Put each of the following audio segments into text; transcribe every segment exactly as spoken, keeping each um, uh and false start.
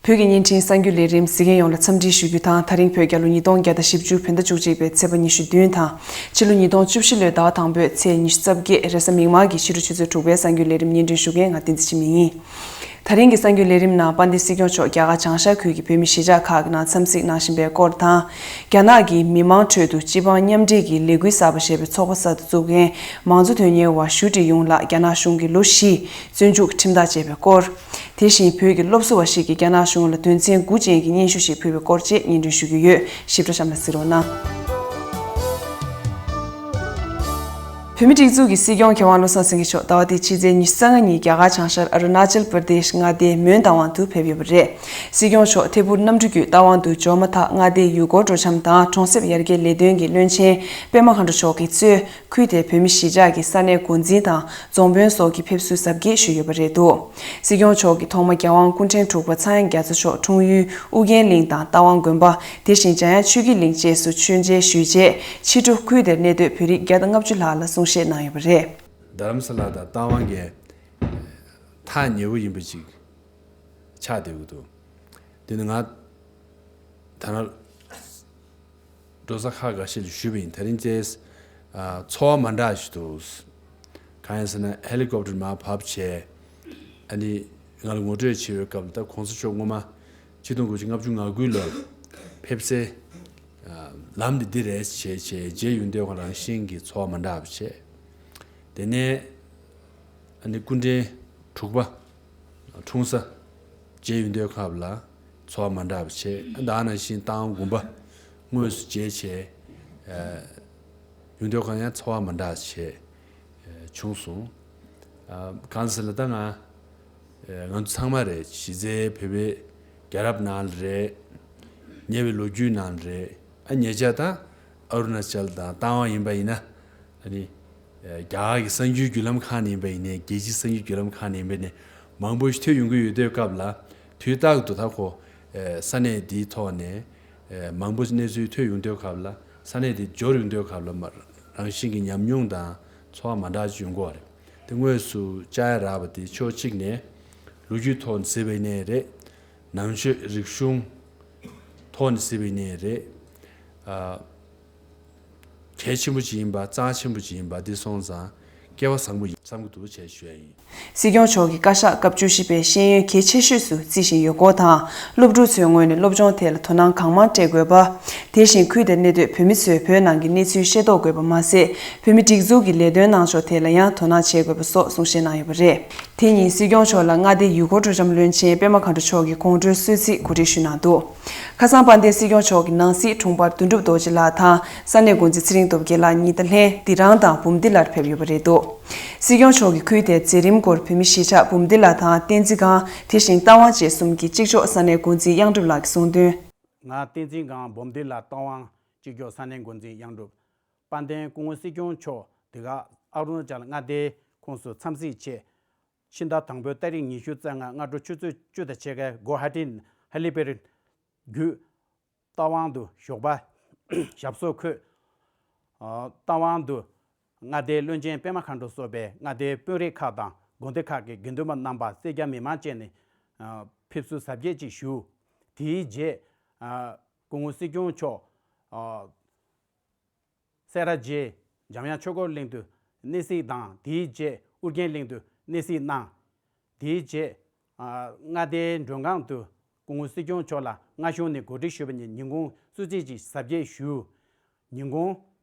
བོད་ཀྱི་བརྙན་འཕྲིན་གསར་འགྱུར་ལས་རིམ་གཟིགས་མཁན་ཡོངས་ལ་འཚམས་འདྲི་ཞུ་རྒྱུ་དང་། ད་རིང་བོད་རྒྱལ་ལོ་ཉིས་སྟོང་བརྒྱ་དང་བཞི་བཅུ་བོད་ཟླ་བཅུ་གཅིག་པའི་ཚེས་པ་ཉི་ཤུ་བདུན་དང་། ཕྱི་ལོ་ཉིས་སྟོང་བཅུ་བཞི་ལོའི་ཟླ་བ་དང་པོའི་ཚེས་ཉི་ཤུ་རྩ་བརྒྱད་རེས་གཟའ་མིག་དམར་གྱི་ཕྱི་དྲོ་ཆུ་ཚོད་དྲུག་པའི་གསར་འགྱུར་ལས་རིམ་སྙན་སྒྲོན་ཞུ་མཁན་ང་བསྟན་འཛིན་འཆི་མེད་ཡིན། ད་རིང་གི་གསར་འགྱུར་ལས་རིམ་ནང་དཔལ་ལྡན་སྲིད་སྐྱོང་མཆོག་རྒྱ་གར་བྱང་ཤར་ཁུལ་གྱི་བོད་མི་གཞིས་ཆགས་ཁག་གི་ནང་འཚམས་གཟིགས་གནང་བཞིན་པའི་སྐོར་དང་། རྒྱ་ནག་གི་མི་མང་ཁྲོད་དུ་སྤྱི་འབངས་མཉམ་འབྲེལ་གྱི་ལས་འགུལ་གསར་པ་ཞེས་པའི་ཚོགས་པ་གསར་དུ་བཙུགས་མཁན་མང་གཙོ་དོན་གཉེར་བ་ཞུ་ཀྲི་ཡུང་ལགས་རྒྱ་ནག་གཞུང་གིས་ལོ་བཞི་བཙོན་འཇུག་ཁྲིམས་ཐག་བཅད་པའི་སྐོར། དེ་བཞིན་བོད་ཀྱི་སློབ་གསོ་བ་ཞིག་གིས་རྒྱ་ནག་གཞུང་ལ་དོན་ཚན་དགུ་ཅན་གྱི་སྙན་ཞུ་ཞིག་ཕུལ་བའི་སྐོར་བཅས་སྙན་སྒྲོན་ཞུ་རྒྱུ་ཡོད། ཞིབ་ཕྲ་གཤམ་ལ་གཟིགས་རོགས་གནང་། བོད་མིའི་སྒྲིག་འཛུགས་ཀྱི་སྲིད་སྐྱོང་མཁས་དབང་བློ་བཟང་སེང་གེ་མཆོག་ཟླ་བ་འདིའི་ཕྱི་ཚེས་ཉི་ཤུ་རྩ་ལྔ་ཉིན་རྒྱ་གར་བྱང་ཤར་ཨ་རུ་ན་ཅལ་པར་དེཤ་མངའ་སྡེའི་མོན་རྟ་དབང་དུ་ཕེབས་ཡོད་པ་རེད། སྲིད་སྐྱོང་མཆོག་ཐད་འཕུར་གནམ་གྲུ་བརྒྱུད་རྟ་དབང་དུ་འབྱོར་མ་ཐག་མངའ་སྡེའི་ཡུལ་སྐོར་སྤྲོ་འཆམ་དང་གྲོང་གསེབ་ཡར་རྒྱས་ལས་དོན་གྱི་བློན་ཆེན་པད་མ་མཁའ་འགྲོ་མཆོག་གིས་གཙོས། ཁུལ་དེའི་བོད་མི་གཞིས་ཆགས་ཀྱི་ས་གནས་འགོ་འཛིན་དང་རྫོང་དཔོན་སོགས་ཀྱིས་ཕེབས་བསུ་གཟབ་རྒྱས་ཞུས་ཡོད་པ་རེད་འདུག། སྲིད་སྐྱོང་མཆོག་གིས་ཐོག་མར་རྒྱལ་དབང་སྐུ་ཕྲེང་དྲུག་པ་ཚངས་དབྱངས་རྒྱ་མཚོ་མཆོག་འཁྲུངས་ཡུལ་ཨུ་རྒྱན་གླིང་དང་རྟ་དབང་དགོན་པ། དེ་བཞིན་འཇམ་དབྱངས་ཆོས་ཀྱི་གླིང་བཅས་སུ་མཆོད་མཇལ་ཞུས་རྗེས། ཕྱི་དྲོ་ཁུལ་དེར་གནས་སྡོད་བོད་རིགས་བརྒྱ་དང་ལྔ་བཅུ་ལྷག་ལ་གསུང་བཤད་གནང་ཡོད་པ་རེད། རྡ་རམ་ས་ལ་དང་རྟ་དབང་གི་ཐག་ཉེ་བོ་ཡིན་པ་ཅིག་ཆགས་བསྡད་ཀྱི་འདུག། དེ་ནི་ང་ད་ནང་འགྲོ་ས་ཁག་འགའ་ཤས་ལ་ཞུས་པ་ཡིན། དེ་རིང་ཙེས་ཚོར་བ་མ་འདྲ་ཞིག་འདུག། གང་ཡིན་ཟེར་ན་ཧེ་ལི་ཀོབ་ཊར་མར་བབས་བྱས། ཨ་ནི་ང་ལ་ངོ་སྤྲོད་བྱེད་པའི་སྐབས་ལ་ད་གོང་ས་མཆོག་སྔོན་མ་ཆིག་སྟོང་དགུ་བརྒྱ་ལྔ་བཅུ་ང་དགུ་ལོར་ཕེབས་སའི་ལམ་འདི་འདི་རེད་བྱས་བྱས་རྗེས་ཡོང་དུས་ཁོང་རང་བཞིན་གྱི་ཚོར་བ་མ་འདྲ་བ་བྱས། དེ་ནས་ཨ་ནི་སྐུ་ཕྲེང་དྲུག་པ་འཁྲུངས་ས་མཇལ་ཡོང་དུས་སྐབས་ལ་ཚོར་བ་མ་འདྲ་བ་བྱས། ཨ་ད་ནང་བཞིན་རྟ་དབང་དགོན་པ་དངོས་སུ་མཇལ་བྱས་ཡོང་དུས་སྐབས་ཡང་ཚོར་བ་མ་འདྲ་བ་བྱས་བྱུང་སོང་། གང་ཟེར་ན་ད་ང་ང་ཚོ་ཚང་མ་རེད། གཞི་རྩའི་བོད་པའི་རྒྱལ་རབས་ནང་ལ་རེད། ཉེ་བའི་ལོ་རྒྱུས་ནང་ལ་རེད། ཨ་ཉེ་ཆར་ད་ཨ་རུ་ན་ཅལ་དང་རྟ་དབང་ཡིན་པ་ཡིན་ན་ཨ་ནི། རྒྱ་གར་གྱི་གསར་འགྱུར་བརྒྱུད་ལམ་ཁག་ནས་ཡིན་པ་ཡིན་ནའི་རྒྱལ་སྤྱིའི་གསར་འགྱུར་བརྒྱུད་ལམ་ཁག་ནས་ཡིན་པ་ནས་མང་པོ་ཞིག་ཐོས་ཡོང་གི་ཡོད་དུས་སྐབས་ལ་དུས་རྟག་ཏུ་ད་ཁོ་ས་གནས་འདིའི་ཐོག་ནས་མང་པོ་ཞིག་གནས་ཚུལ་ཐོས་ཡོང་དུས་སྐབས་ལ་ས་གནས་འདི་འབྱོར་ཡོང་དུས་སྐབས་ལ་མ་རང་བཞིན་གྱི་ཉམས་མྱོང་དང་ཚོར་བ་མ་འདྲ་ཅིག་ཡོང་གི་ཡོད་རེད། དེ་དངོས་སུ་བཅར་ཡ་རག་པ་དེ་ཕྱོགས་གཅིག་ནས་ལོ་རྒྱུས་ཐོག་ནས་གཟིགས་པ་ཡིན་ནའི་རེད། ནང་ཆོས་རིག་གཞུང་ཐོག་ནས་གཟིགས་པ་ཡིན་ནའི་རེད། གལ་ཆེན་པོ་ཅིག་ཡིན་པ་རྩ་ཆེན་པོ་ཅིག་ཡིན་པ་འདི་སོང་ཙང་སྐལ་བ་བཟང་པོ་ཡིན་བསམ་གྱི་འདུག་ཅེས་ཞུ་ཡ་ཡིན། སྲིད་སྐྱོང་མཆོག་གིས་བཀའ་ཤག་སྐབས་བཅུ་བཞི་པའི་ཤེས་ཡོན་གལ་ཆེ་ཤོས་སུ་བརྩི་བཞིན་ཡོད་སྐོར་དང་། སློབ་ཕྲུག་ཚོའི་ངོས་ནས་སློབ་སྦྱོང་ཐད་ལ་དོ་སྣང་གང་མང་སྤྲད་དགོས་པ། དེ་བཞིན་ཁུལ་དེར་གནས་སྡོད་བོད་མི་ཚོས་བོད་ནང་གི་གནས་ཚུལ་ཤེས་རྟོགས་དགོས་པ་མ་ཟད། བོད་མི་སྒྲིག་འཛུགས་ཀྱི་ལས་དོན་གནང་ཕྱོགས་ཐད་ལ་ཡང་དོ་སྣང་བྱེད་དགོས་པ་སོགས་གསུང་བཤད་གནང་ཡོད་པ་རེད། དེ་ཉིན་སྲིད་སྐྱོང་མཆོག་ལ་མངའ་སྡེའི་ཡུལ་སྐོར་སྤྲོ་འཆམ་བློན་ཆེན་པད་མ་མཁའ་འགྲོ་མཆོག་གིས་དགོང་དྲོའི་གསོལ་ཚིགས་གོ་སྒྲིག་ཞུས་གནང་འདུག། ཁ་སང་དཔལ་ལྡན་སྲིད་སྐྱོང་མཆོག་གི་ནང་སྲིད་དྲུང་འཕར་དོན་གྲུབ་རྡོ་རྗེ་ལགས་དང་ས་གནས་འགོ་འཛིན་ཚེ་རིང་སྟོབས་རྒྱལ་ལགས་གཉིས་ད་ལྷན་དི་རང་དང་བུམ་སྡེ་ལར་ཕེབས་ཡོད་པ་རེད་འདུག། སྲིད་སྐྱོང་མཆོག་གིས་ཁུལ་དེའི་མཛད་རིམ་སྐོར་བོད་མི་གཞིས་ཆགས་བུམ་སྡེ་ལ་དང་བསྟན་འཛིན་སྒང་དེ་བཞིན་རྟ་དབང་བཅས་གསུམ་གྱི་གཅིག་ལྕོགས་ས་གནས་འགོ་འཛིན་གཡང་སྒྲུབ་ལགས་ཀྱིས་གསུངས་དོན། ང་བསྟན་འཛིན་སྒང་བུམ་སྡེ་ལ་རྟ་དབང་གཅིག་ལྕོགས་ས་གནས་འགོ་འཛིན་གཡང་སྒྲུབ། དཔལ་ལྡན་སྐུ་ངོ་སྲིད་སྐྱོང་མཆོག་འདི་ག་ཨ་རུ་ན་ཅལ་མངའ་སྡེའི་ཁོངས་སུ་འཚམས་གཟིགས་ཆེད། ཕྱི་ཟླ་དང་པོའི་ཏ་རིག་ཉི་ཤུ་རྩ་ལྔ་སྔ་དྲོ་ཆུ་ཚོད་བཅུ་དང་ཕྱེད་ཀའི་གུ་ཧ་ཊི་ཧེ་ལི་པེ་ཌི་བརྒྱུད། རྟ་དབང་དུ་ཞོགས་པ་ཞབས་སོར་འཁོད། ཨ་རྟ་དབང་དུ་མངའ་སྡེའི་བློན་ཆེན་པད་མ་མཁའ་འགྲོ་སོགས་པའི་མངའ་སྡེའི་དཔོན་རིགས་ཁག་དང་དགོན་སྡེ་ཁག་གི་དགེ་འདུན་པ་རྣམ་པ་སེར་སྐྱ་མི་མང་བཅས་ནས་ཨ་ཕེབས་བསུ་གཟབ་རྒྱས་ཅིག་ཞུ། དེའི་རྗེས་ཨ་སྐུ་ངོ་སྲིད་སྐྱོང་མཆོག་ཨ་སེ་ར་བྱེས་འཇམ་དབྱངས་ཆོས་འཁོར་གླིང་དུ་གནས་གཟིགས་དང་། དེའི་རྗེས་ཨུ་རྒྱན་གླིང་དུ་གནས་གཟིགས་གནང་། དེའི་རྗེས་ཨ་མངའ་སྡེའི་མགྲོན་ཁང་དུ་སྐུ་ངོ་སྲིད་སྐྱོང་མཆོག་ལ་སྔ་གཞུག་ནས་གོ་སྒྲིག་ཞུས་པ་ནས་ཉིན་གུང་གསོལ་ཚིགས་ཀྱི་གཟབ་རྒྱས་ཞུ། ཉིན་གུང་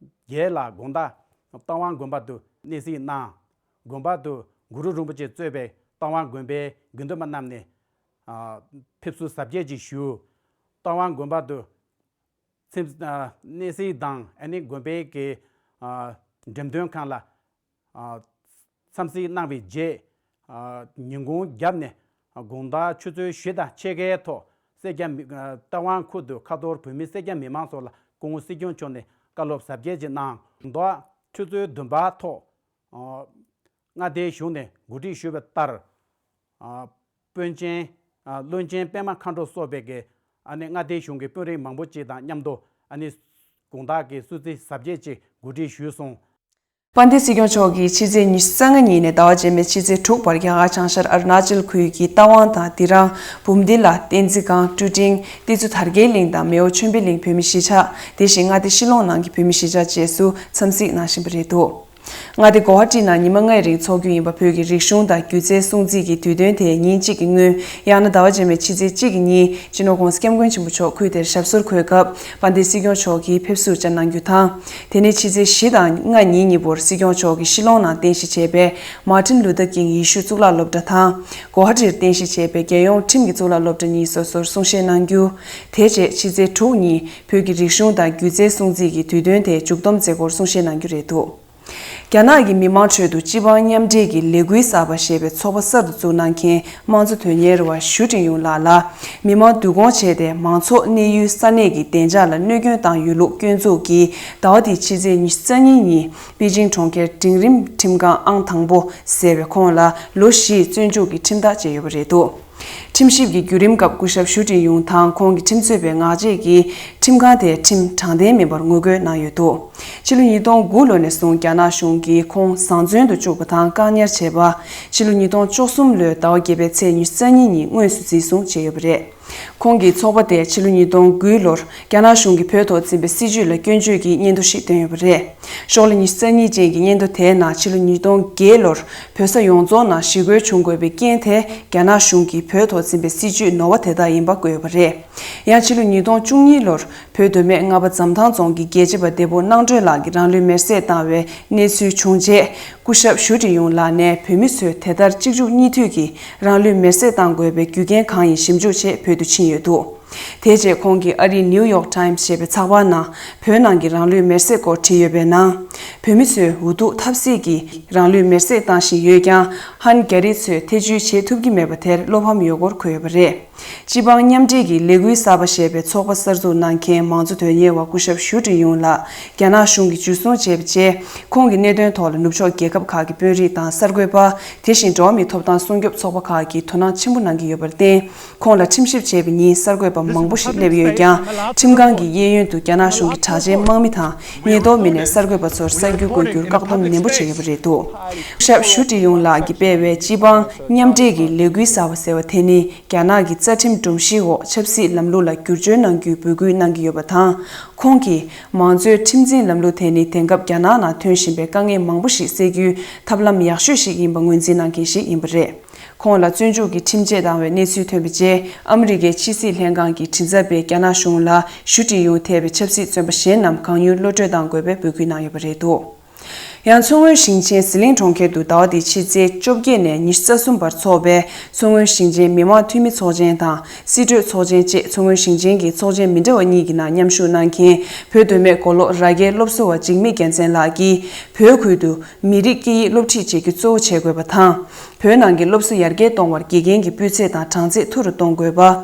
བརྒྱད་ལ་དགོང་དག་རྟ་དབང་དགོན་པ་དུ་གནས་གཟིགས་གནང་། དགོན་པ་དུ་གུ་རུ་རིན་པོ་ཆེ་གཙོས་པའི་རྟ་དབང་དགོན་པའི་དགེ་འདུན་པ་རྣམས་ནས་ཨ་ཕེབས་བསུ་གཟབ་རྒྱས་ཀྱིས་ཞུ། རྟ་དབང་དགོན་པ་དུ་ཚིམ་ཨ་གནས་གཟིགས་དང་ཨ་ནི་དགོན་པའི་གི་ཨ་འགྲེམས་སྟོན་ཁང་ལ་ཨ་འཚམས་གཟིགས་གནང་བའི་རྗེས། ཨ་ཉིན་གུང་བརྒྱབ་ནས་དགོང་དག་ཆུ་ཚོད་བཞི་དང་ཕྱེད་ཀའི་ཐོག་སེར་སྐྱ་མི་ཨ་རྟ་དབང་ཁུལ་དུ་ཁ་ཐོར་བོད་མི་སེར་སྐྱ་མི་མང་ཚོ་ལ་སྐུ་ངོ་སྲིད་སྐྱོང་མཆོག་ནས་བཀའ་སློབ་གཟབ་རྒྱས་ཅིག་གནང་། དགོང་དག་ཆུ་ཚོད་བདུན་པའི་ཐོག་ཨ་མངའ་སྡེའི་གཞུང་ནས་གོ་སྒྲིག་ཞུས་པ་ལྟར། ཨ་དཔོན་ཆེན་ཨ་བློན་ཆེན་པད་མ་མཁའ་འགྲོ་སོགས་པའི་གི་ཨ་ནི་མངའ་སྡེའི་གཞུང་གི་དཔོན་རིགས་མང་པོ་ཅིག་དང་མཉམ་དུ་ཨ་ནི་དགོང་དག་གི་གསོལ་ཚིགས་གཟབ་རྒྱས་ཅིག་གོ་སྒྲིག་ཞུས་སོང་། དཔལ་ལྡན་སྲིད་སྐྱོང་མཆོག་གིས་ཕྱི་ཚེས་ཉི་ཤུ་རྩ་ལྔ་ཉིན་ནས་ཟླ་བ་རྗེས་མའི་ཕྱི་ཚེས་དྲུག་བར་རྒྱ་གར་བྱང་ཤར་ཨ་རུ་ན་ཅལ་ཁུལ་གྱི་རྟ་དབང་དང་དི་རང་། བུམ་དི་ལ། བསྟན་འཛིན་སྒང་། ཀྲུ་ཀྲིང་། ཏི་ཙུ་དར་རྒྱས་གླིང་དང་མེའོ་ཆོས་འཕེལ་གླིང་བོད་མི་གཞིས་ཆགས། དེ་བཞིན་མངའ་སྡེ་ཤི་ལོང་ནང་གི་བོད་མི་གཞིས་ཆགས་བཅས་སུ་འཚམས་གཟིགས་གནང་བཞིན་པ་རེད་འདུག་མངའ་སྡེ་གོ་ཧ་ཊི་ནང་ཉི་མ་ལྔའི་རིང་འཚོགས་རྒྱུ་ཡིན་པ། བོད་ཀྱི་རིག་གཞུང་དང་སྒྱུ་རྩལ་སྲུང་བརྩི་གི་དུས་སྟོན་དེ་ཉིན་གཅིག་གི་སྔོན། ཡང་ན་ཟླ་བ་རྗེས་མའི་ཕྱི་ཚེས་གཅིག་གི་ཉིན། སྤྱི་ནོར་༧གོང་ས་༧སྐྱབས་མགོན་ཆེན་པོ་མཆོག་ཁུལ་དེར་ཞབས་སོར་འཁོད་སྐབས། དཔལ་ལྡན་སྲིད་སྐྱོང་མཆོག་གིས་ཕེབས་བསུར་བཅར་གནང་རྒྱུ་དང་། དེ་ནས་ཕྱི་ཚེས་བཞི་དང་ལྔ་ཉིན་གཉིས་པོར་སྲིད་སྐྱོང་མཆོག་གིས་ཤི་ལོང་ནང་རྟེན་གཞི་བྱས་པའི་མཱ་ཊིན་ལུ་ཐར་ཀིང་ཡེ་ཤུ་གཙུག་ལག་སློབ་གྲྭ་དང་། གོ་ཧ་ཊིར་རྟེན་གཞི་བྱས་པའི་རྒྱལ་ཡོངས་ཁྲིམས་ཀྱི་གཙུག་ལག་སློབ་གྲྭ་གཉིས་སོ་སོར་གསུང་བཤད་གནང་རྒྱུ། དེ་རྗེས་ཕྱི་ཚེས་དྲུག་ཉིན་བོད་ཀྱི་རིག་གཞུང་དང་སྒྱུ་རྩལ་སྲུང་བརྩི་གི་དུས་སྟོན་དེ་མཇུག་བསྡོམས་མཛད་སྒོར་གསུང་བཤད་གནང་རྒྱུ་རེད་འདུག་རྒྱ་ནག་གི་མི་མང་ཁྲོད་དུ་སྤྱི་འབངས་མཉམ་འབྲེལ་གྱི་ལས་འགུལ་གསར་པ་ཞེས་པའི་ཚོགས་པ་གསར་དུ་བཙུགས་གནང་མཁན་དམངས་གཙོ་དོན་གཉེར་བ་ཞུ་ཀྲིན་ཡུང་ལགས་ལ། མི་མང་བསྡུ་སྐོང་བྱས་ཏེ་མང་ཚོགས་གནས་ཡུལ་ས་གནས་ཀྱི་བདེ་འཇགས་ལ་གནོད་སྐྱོན་བཏང་ཡོད་ལུགས་སྐྱོན་འཛུགས་ཀྱིས། ཟླ་བ་འདིའི་ཕྱི་ཚེས་ཉི་ཤུ་རྩ་གཉིས་ཉིན་པེ་ཅིང་གྲོང་ཁྱེར་འབྲིང་རིམ་ཁྲིམས་ཁང་ཨང་དང་པོ་ཟེར་བའི་ཁོངས་ལ་ལོ་བཞིའི་བཙོན་འཇུག་གི་ཁྲིམས་ཐག་བཅད་ཡོད་པ་རེད་འདུག་ཁྲིམས་ཞིབ་ཀྱི་བརྒྱུད་རིམ་སྐབས་སྐུ་ཞབས་ཞུ་ཀྲིན་ཡུང་དང་ཁོང་གི་ཁྲིམས་རྩོད་པའི་ངག་བཅད་ཀྱིས་ཁྲིམས་ཁང་དེས་ཁྲིམས་དྲང་བདེན་མིན་པར་ངོ་རྒོལ་གནང་ཡོད་འདུག་ཕྱི་ལོ་ཉིས་སྟོང་དགུ་ལོ་ནས་བཟུང་རྒྱ་ནག་གཞུང་གིས་ཁོང་བཟང་བཙོན་དུ་བཅུག་པ་དང་བཀག་ཉར་བྱས་པ། ཕྱི་ལོ་ཉིས་སྟོང་བཅུ་གསུམ་ལོའི་ཟླ་བ་བརྒྱད་པའི་ཚེས་ཉི་ཤུ་རྩ་གཉིས་ཉིན་དངོས་སུ་འཛིན་བཟུང་བྱས་ཡོད་པ་རེད། ཁོང་གིས་ཚོགས་པ་དེས་ཕྱི་ལོ་ཉིས་སྟོང་དགུའི་ལོར་རྒྱ་ནག་གཞུང་གིས་བོད་ཐོག་འཛིན་པའི་སྲིད་བྱུས་ལ་སྐྱོན་བརྗོད་ཀྱི་སྙན་ཐོ་ཞིག་བཏོན་ཡོད་པ་རེད། ཤོག་ལྷེ་ཉི་ཤུ་རྩ་གཉིས་ཅན་གྱི་སྙན་ཐོ་དེའི་ནང་ཕྱི་ལོ་ཉིས་སྟོང་བརྒྱད་ལོར་བོད་ས་ཡོངས་རྫོགས་ནང་ཞི་རྒོལ་བྱུང་དགོས་པའི་རྐྱེན་དེ་རྒྱ་ནག་གཞུང་གིས་བོད་ཐོག་འཛིན་པའི་སྲིད་བྱུས་ནོར་བ་དེ་དག་ཡིན་པ་བཀོད་ཡོད་པ་རེད། ཡང་ཕྱི་ལོ་ཉིས་སྟོང་བཅུ་གཉིས་ལོར་བོད་མདོ་སྨད་རྔ་པ་འཛམ་ཐང་རྫོང་གི་རྒྱལ་གཅེས་པ་བདེ་པོ་སྣང་སྒྲོན་ལགས་ཀྱིས་རང་ལུས་མེར་སྲེག་བཏང་བའི་གནས་ཚུལ་བྱུང་རྗེས། སྐུ་ཞབས་ཞུ་ཀྲིན་ཡུང་ལགས་ནས་བོད་མི་ཚོས་དེ་ལྟར་གཅིག་མཇུག་གཉིས་མཐུད་ཀྱིས་རང་ལུས་མེར་སྲེག་གཏང་དགོས་པའི་རྒྱུ་རྐྱེན་གང་ཡིན་ཞིབ་འཇུག་ཆེད་བོད་དུ་ཕྱིན་ཡོད་འདུག་དེ་རྗེས་ཁོང་གིས་ཨ་རིའི་ནིའུ་ཡོག་ཊའིམ་ཞེས་པའི་ཚགས་པར་ནང་བོད་ནང་གི་རང་ལུས་མེར་སྲེག་སྐོར་བྲིས་ཡོད་པའི་ནང་། བོད་མི་ཚོས་འུ་ཐུག་ཐབས་ཟད་ཀྱིས་རང་ལུས་མེར་སྲེག་བཏང་བཞིན་ཡོད་ཀྱང་། ཧན་རྒྱ་རིགས་ཚོས་ཐེ་བྱུས་བྱེད་ཐུབ་ཀྱི་མེད་པ་དེར་བློ་ཕམ་ཡོད་སྐོར་འཁོད་ཡོད་པ་རེད། སྤྱི་འབངས་མཉམ་འབྲེལ་གྱི་ལས་འགུལ་གསར་པ་ཞེས་པའི་ཚོགས་པ་གསར་འཛུགས་གནང་མཁན་མང་གཙོ་དོན་གཉེར་བ་སྐུ་ཞབས་ཞུ་ཀྲིན་ཡུང་ལགས་རྒྱ་ནག་གཞུང་གིས་འཇུ་བཟུང་བྱས་པའི་རྗེས། ཁོང་གི་གནད་དོན་ཐོག་ལ་ནུབ་ཕྱོགས་རྒྱལ་ཁབ་ཁག་གི་དཔོན་རིགས་དང་གསར་འགོད་པ། དེ་བཞིན་འགྲོ་བ་མིའི་ཐོབ་ཐང་སྲུང་སྐྱོབ་ཚོགས་པ་ཁག་གིས་དོ་སྣང་ཆེན་པོ་གནང་གི་ཡོད་པར་བརྟེན། ཁོང་ལ་ཁྲིམས་ཞིབ་བྱས་པའི་ཉིན་གསར་འགོད་པ་མང་པོ་ཞིག་སླེབས་ཡོད་ཀྱང་། ཁྲིམས་ཁང་གི་གཡས་གཡོན་དུ་རྒྱ་ནག་གཞུང་གི་དྲག་ཆས་དམག་མི་དང་ཉེན་རྟོག་མི་སྣས་གསར་འགོད་པ་ཚོར་གསར་འགྱུར་འགོད་རྒྱུར་བཀག་སྡོམ་ནན་པོ་བྱས་ཡོད་པ་རེད་འདུག་སྐུ་ཞབས་ཞུ་ཀྲིན་ཡུང་ལགས་ཀྱིས་སྤེལ་བའི་སྤྱི་འབངས་མཉམ་འབྲེལ་གྱི་ལས་འགུལ་གསར་པ་ཟེར་བ་དེ་ནི། རྒྱ་ནག་གི་རྩ་ཁྲིམས་སྒྲོམ་གཞིའི་འོག་ཆབ་སྲིད་ལམ་ལུགས་ལ་བསྒྱུར་བཅོས་གནང་རྒྱུའི་འབོད་སྐུལ་གནང་གི་ཡོད་པ་དང་། ཁོང་གིས་མང་གཙོའི་ཁྲིམས་འཛིན་ལམ་ལུགས་དེ་ནི་དེང་སྐབས་རྒྱ་ནག་ནང་ཐོན་བཞིན་པའི་དཀའ་ངལ་མང་པོ་ཞིག་སེལ་རྒྱུའི་ཐབས་ལམ་ཡག་ཤོས་ཤིག་ཡིན་པ་ངོས་འཛིན་གནང་མཁན་ཞིག་ཡིན་པ་རེད། ཁོང་ལ་བཙོན་འཇུག་གི་ཁྲིམས་ཆད་བཏང་བའི་གནས་ཚུལ་ཐོན་པའི་རྗེས། ཨ་མི་རི་ཀའི་ཕྱི་སྲིད་ལྷན་ཁང་གི་མགྲིན་ཚབ་པས་རྒྱ་ནག་གཞུང་ལ་ཞུ་ཀྲིན་ཡུང་ཐེ་བའི་ཆབ་སྲིད་བཙོན་པ་གཞན་རྣམས་གང་མྱུར་གློད་གྲོལ་གཏང་དགོས་པའི་འབོད་སྐུལ་གནང་ཡོད་པ་རེད་འདུག་ཡང་མཚོ་སྔོན་ཞིང་ཆེན་ཟི་ལིང་གྲོང་ཁྱེར་དུ་ཟླ་བ་འདིའི་ཕྱི་ཚེས་བཅོ་བརྒྱད་ནས་ཉི་ཤུ་རྩ་གསུམ་བར་འཚོགས་པའི་མཚོ་སྔོན་ཞིང་ཆེན་མི་དམངས་འཐུས་མི་ཚོགས་ཆེན་དང་སྲིད་གྲོས་ཚོགས་ཆེན་བཅས་མཚོ་སྔོན་ཞིང་ཆེན་གྱི་ཚོགས་ཆེན་མི་འདྲ་བ་གཉིས་ཀྱི་ནང་མཉམ་ཞུགས་གནང་མཁན་བོད་མདོ་སྨད་མགོ་ལོག་རྭ་རྒྱའི་སློབ་གསོ་བ་འཇིགས་མེད་རྒྱལ་མཚན་ལགས་ཀྱིས། བོད་ཁུལ་དུ་མི་རིགས་སྐད་ཡིག་སློབ་ཁྲིད་བྱེད་རྒྱུ་གཙོ་བོ་བྱེད་དགོས་པ་དང་། བོད་ནང་གི་སློབ་གསོ་ཡར་རྒྱས་གཏོང་བར་དགེ་རྒན་གྱི་སྤུས་ཚད་དང་གྲངས་ཚད་མཐོ་རུ་གཏོང་དགོས་པ།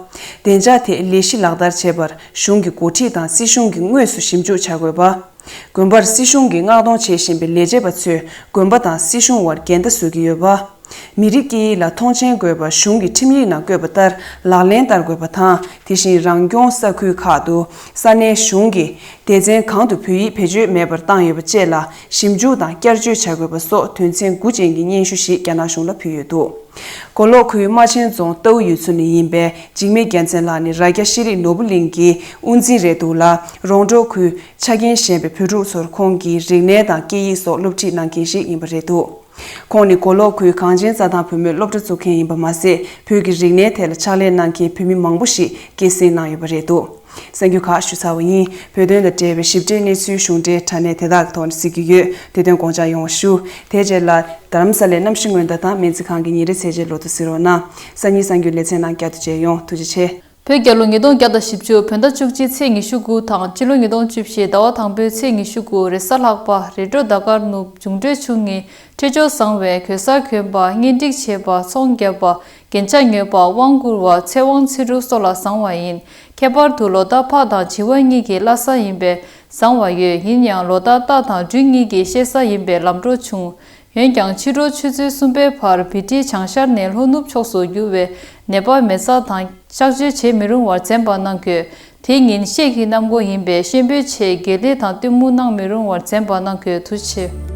བདེ་འཇགས་ཐད་ལས་གཞི་ལག་བསྟར་བྱེད་པར་གཞུང་གི་འགོ་ཁྲིད་དང་སྲིད་གཞུང་གིས་དངོས་སུ་ཞིབ་འཇུག་བྱ་དགོས་པ། དགོན་པར་སྲིད་གཞུང་གིས་མངགས་གཏོང་བྱེད་བཞིན་པའི་ལས་བྱེད་པ་ཚོས་དགོན་པ་དང་སྲིད་གཞུང་བར་འགལ་ཟླ་བཟོ་གི་ཡོད་པ། མི་རིགས་སྐད་ཡིག་ལ་མཐོང་ཆེན་དགོས་པ་གཞུང་གི་ཁྲིམས་ཡིག་ནང་བཀོད་པ་ལྟར་ལག་ལེན་བསྟར་དགོས་པ་དང་། དེ་བཞིན་རང་སྐྱོང་ས་ཁུལ་ཁག་ཏུ་ས་གནས་གཞུང་གིས་སྡེ་ཚན་གང་དུ་བོད་ཡིག་བེད་སྤྱོད་མེད་པར་བཏང་ཡོད་པ་བཅས་ལ་ཞིབ་འཇུག་དང་བསྐྱར་བཅོས་བྱ་དགོས་པ་སོགས་དོན་ཚན་དགུ་ཅན་གྱི་སྙན་ཞུ་ཞིག་རྒྱ་ནག་གཞུང་ལ་ཕུལ་ཡོད་འདུག་མགོ་ལོག་ཁུལ་རྨ་ཆེན་རྫོང་རྟའུ་ཡུལ་ཚོ་ནས་ཡིན་པའི་འཇིགས་མེད་རྒྱལ་མཚན་ལགས་ནི་རྭ་རྒྱ་ཤེས་རིག་ནོར་བུ་གླིང་གི་དབུ་འཛིན་རེད་འདུག་ལ། རོང་འབྲོག་ཁུལ་ཆ་རྐྱེན་ཞན་པའི་བོད་ཕྲུག་ཚོར་ཁོང་གིས་རིག་གནས་དང་སྐད་ཡིག་སོགས་སློབ་ཁྲིད་གནང་མཁན་ཞིག་ཡིན་པ་རེད་འདུག་ཁོང་ནི་མགོ་ལོག་ཁུལ་གངས་ཅན་རྩྭ་ཐང་བུ་མོའི་སློབ་གྲྭ་བཙུགས་མཁན་ཡིན་པ་མ་ཟད། བོད་ཀྱི་རིག་གནས་ཐད་ལ་ཕྱག་ལས་གནང་མཁན་བོད་མི་མང་པོ་ཞིག་སྐྱེད་སྲིང་གནང་ཡོད་པ་རེད་འདུག་གསར་འགྱུར་ཁག་ཞུ་ཚར་བ་ཡིན། བོད་དོན་དང་འབྲེལ་བའི་ཞིབ་ཕྲའི་གནས་ཚུལ་གཞུང་འབྲེལ་དྲ་གནས་དེ་དག་གི་ཐོག་ནས་གཟིགས་ཀྱི་ཡོད། དེ་དོན་དགོངས་འཇགས་ཡོང་བ་ཞུ། དེ་རྗེས་ལ་རྡ་རམ་ས་ལའི་གནམ་གཤིས་སྔོན་བརྡ་དང་སྨན་རྩིས་ཁང་གི་ཉིན་རེའི་ཚེས་བཅད་ལོ་ཐོ་གཟིགས་རོགས་གནང་། སང་ཉིན་གསར་འགྱུར་ལེ་ཚན་ནང་བསྐྱར་དུ་མཇལ་ཡོང་། ཐུགས་རྗེ་ཆེ། བོད་རྒྱལ་ལོ་ཉིས་སྟོང་བརྒྱ་དང་བཞི་བཅུ་བོད་ཟླ་བཅུ་གཅིག་ཚེས་ཉི་ཤུ་དགུ་དང་སྤྱི་ལོ་ཉིས་སྟོང་བཅུ་བཞི་ཟླ་བ་དང་པོའི་ཚེས་ཉི་ཤུ་དགུ་རེས་གཟའ་ལྷག་པ། རི་ཀྲོ་ཟླ་སྐར་ནུབ། འབྱུང་འཕྲོད་ཆུང་ངུ། འཕྲོད་སྦྱོར་བཟང་བའི། གོས་གསར་གྱོན་པ། གཉེན་སྒྲིག་བྱེད་པ། ཚོང་རྒྱག་པ། རྒྱན་ཆ་ཉོས་པ། དབང་བསྐུར་བ། ཚེ་དབང་ཚེ་རུ་སོགས་ལ་བཟང་བ་ཡིན། ཁྱད་པར་དུ་ལོ་ཟླ་ཕག་དང་བྱི་བ་གཉིས་ཀྱི་བླ་གཟའ་ཡིན་པས་བཟང་བ་ཡོད། ཡིན་ཡང་ལོ་ཟླ་རྟ་དང་སྦྲུལ་གཉིས་ཀྱི་གཤེད་གཟའ་ཡིན་པས་ལམ་འགྲོ་ཆུང་། འོན་ཀྱང་ཕྱི་དྲོ་ཆུ་ཚོད་གསུམ་པའི་བར་བི་ཏི་བྱང་ཤར་ནས་ལྷོ་ནུབ་ཕྱོགས་སུ་རྒྱུ་བའི་ནད་པ་མེ་བཙའ་དང་གཤག་བཅོས་བྱེད་མི་རུང་བར་འཛེམ་པ་གནང་དགོས། དེ་ཉིན་གཤེད་ཀྱི་གནམ་སྒོ་ཡིན་པས་གཤེད་པོའི་ཆེད་དགེ་ལེགས་དང་གཏུམ་མོ་གནང་མི་རུང་བར་འཛེམ་པ་གནང་དགོས། ཐུགས་རྗེ་ཆེ།